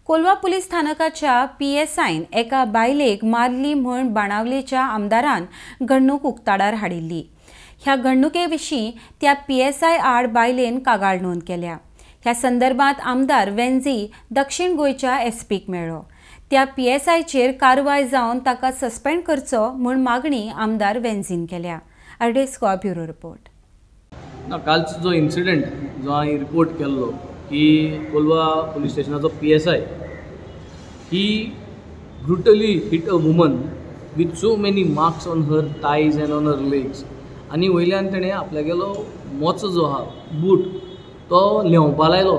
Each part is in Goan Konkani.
कोलवा पुलीस स्थानकाच्या पीएसआयन एका बायलेक मारली म्हूण बाणावलेच्या आमदारान घडणूक उक्ताडार हाडिल्ली. ह्या घडणुके विशीं त्या पीएसआय आड बायलेन कागाळ नोंद केल्या. ह्या संदर्भात आमदार वेंझी दक्षिण गोंयच्या एसपीक मेळ्ळो. त्या पीएसआयचेर कारवाय जावन ताका सस्पेंड करचो म्हूण मागणी आमदार वेंझीन केल्या. RDS Goa bureau report. ना, कालचो जो इन्सिडंट जो हांवें रिपोर्ट केल्लो की कोलवा पुलीस स्टेशनाचो PSI he brutally hit a woman with so many marks on her thighs and on her legs आनी वयल्यान तेणें आपल्यागेलो मोचो जो आहा बूट तो ल्हेंवपा लायलो.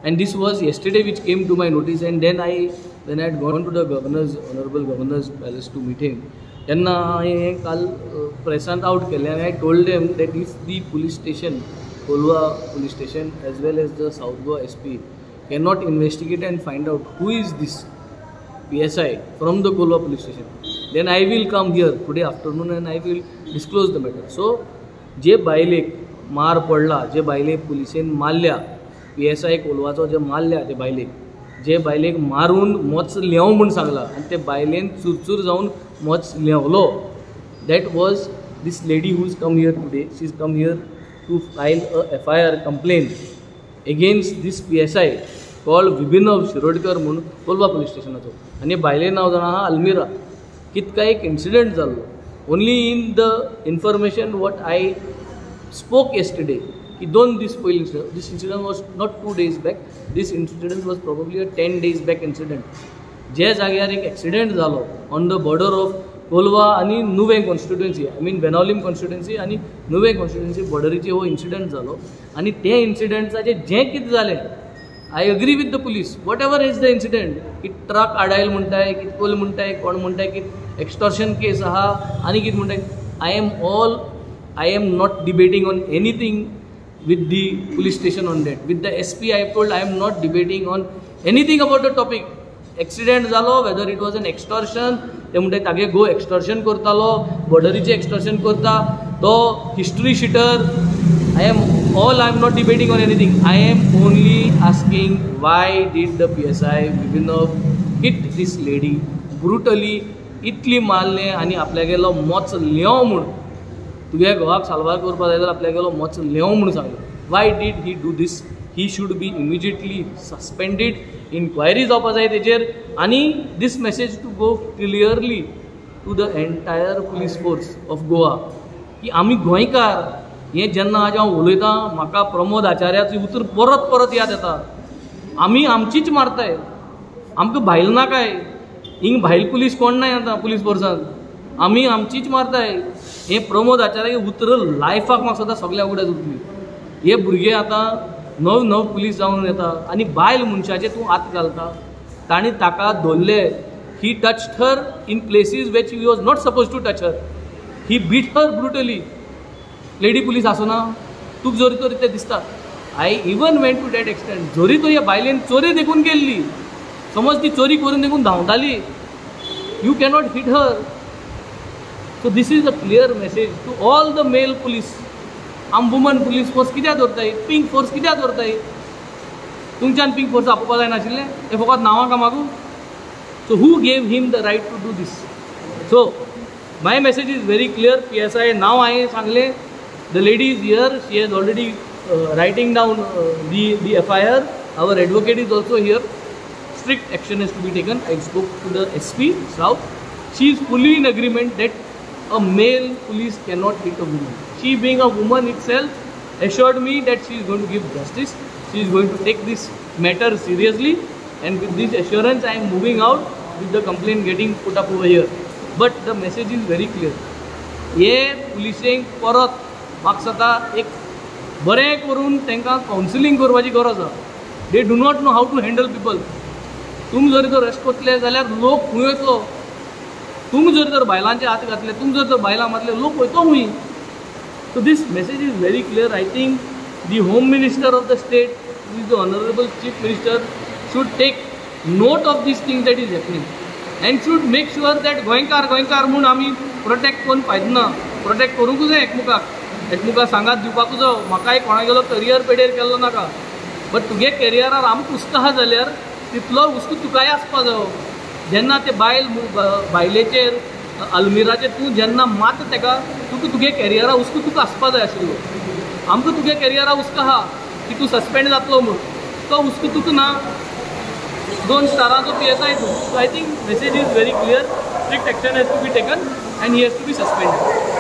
And this was yesterday which came to my notice and then I when I had gone to the governor's honourable governor's palace to meet him तेन्ना हांवें हें काल प्रेसांत आवट केलें आनी I told them that if the police station Colva police station as well as the South Goa SP cannot investigate and find out who is this PSI from the Colva police station, then I will come here today afternoon and I will disclose the matter. So, जे बायलेक मार पडला, जे बायलेक पुलिसेन मारल्या, PSI कोलवाचो जे मारल्या ते बायलेक, जे बायलेक मारून मोच ल्हेंव म्हूण सांगला आनी ते बायलेन चुरचूर जावन मोच ल्हेंवलो, that was this lady who is come here today. She is come here to file a FIR complaint against this PSI called Vibhinav Shirodkar म्हूण कोलवा पुलीस स्टेशनाचो. आनी बायले नांव जाणां आहा अल्मिरा. कितका एक इन्सिडंट जाल्लो. Only in the information what I spoke yesterday की 2 दीस पयलीं, this incident was not 2 days back, this incident was probably a 10 days back incident. जे जाग्यार एक एक्सिडंट जालो on the border of Colva आनी Nuvem constituency, I mean Benaulim constituency आनी नुवें कॉन्स्टिट्युएन्सी बॉर्डरीचेर हो इन्सिडंट जालो. आनी ते इन्सिडंटाचें जें कितें जालें, I agree with the police, whatever is the incident, की ट्रक आडायल म्हणटाय, कितें कोल म्हणटाय, कोण म्हणटाय की एक्स्टॉर्शन केस आहा आनी कितें म्हणटाय, I am not debating on anything with the police station on that. With the SP I told I am not debating on anything about the topic. Accident जालो, whether it was an extortion, ते म्हणटाय तागे गो एक्स्टॉर्शन करतालो, बॉर्डरीचें एक्स्टॉर्शन करता, तो history sheeter. I am not debating on anything. I am only asking why did the PSI Vibhinav hit this lady brutally, इतली मारलें आनी आपल्यागेलो मोच ल्हेंव म्हूण, तुगे घोवाक साल्वार करपा जाय जाल्यार आपल्यागेलो मोच ल्हेंव म्हूण सांगलें. Why did he do this? He should be immediately suspended. Inquiry जावपा जाय तेजेर आनी this message to go clearly to the entire police force of Goa की आमी गोंयकार. हें जेन्ना आज हांव उलयतां म्हाका प्रमोद आचार्याची उतर परत परत याद येता. आमी आमचीच मारताय, आमकां भायल नाकाय, हिंग भायल पुलीस कोण ना आतां पुलीस फोर्सान, आमी आमचीच मारताय. हें प्रमोद आचार्य उतर लायफाक म्हाका सदां सगळ्या उगड्याक उरतली. हे भुरगे आतां नव नव पुलीस जावन येता आनी बायल मनशाचेर तूं हात घालता. तांणी ताका धरले, he touched her in places which he was not suppose to touch her, he beat her brutally. Lady police आसना तुका जरी तर तें दिसता. I even went to that extent, जरी तर ह्या बायलेन चोरी देखून केल्ली, समज ती चोरी करून देखून धांवताली, you cannot hit her. So this is a clear message to all the male police. आम वुमन पुलीस फोर्स कित्याक दवरताय, पिंक फोर्स कित्याक दवरताय? तुमच्यान पिंक फोर्स आपोवपा जायनाशिल्लें, हें फकत नांवां कामाकू. So who gave him the right to do this? So my message is very clear. PSI नांव हांवें सांगलें. The lady is here, she has already writing down the FIR. Our advocate is also here. Strict action has to be taken. I spoke to the SP South. She is fully in agreement that a male police cannot hit a woman. She being a woman itself assured me that she is going to give justice. She is going to take this matter seriously, and with this assurance I am moving out with the complaint getting put up over here. But the message is very clear. हे पुलिसेंक परत म्हाका दिसता एक बरें करून तांकां कावन्सिलींग करपाची गरज आसा. They do not know how to handle people. तुमी जरी तर अशें करतले जाल्यार लोक खंय वयतलो? तुमी जर तर बायलांचे हात घातले, तुमी जर तर बायलां मारले, लोक वयतो खंय? So this message is very clear. I think the home minister of the state, who is the honourable chief minister, should take note of this thing that is happening and should make sure that गोंयकार गोंयकार म्हूण आमी प्रोटेक्ट करून फायदो ना, प्रोटेक्ट करूंकूच जाय एकमुखाक, एकमुखाक सांगात दिवपाकूच जाय. म्हाकाय कोणागेलो करियर पेडेर केल्लो नाका, बट तुगे करियरार आमकां कुस्ता आहा जाल्यार तितलो हुस्को तुकाय आसपा जायो. जेन्ना ते बायल बायलेचेर अल्मिराचेर तूं जेन्ना मात तेका, तुका तुगे कॅरियरा हुस्को तुका आसपा जाय आशिल्लो. आमकां तुगे कॅरियरा हुस्को आहा की तूं सस्पेंड जातलो म्हूण, तो हुस्को तुका ना. 2 स्टारांचो PSI तूं. So I think message is very clear, strict action has to be taken and he has to be suspended.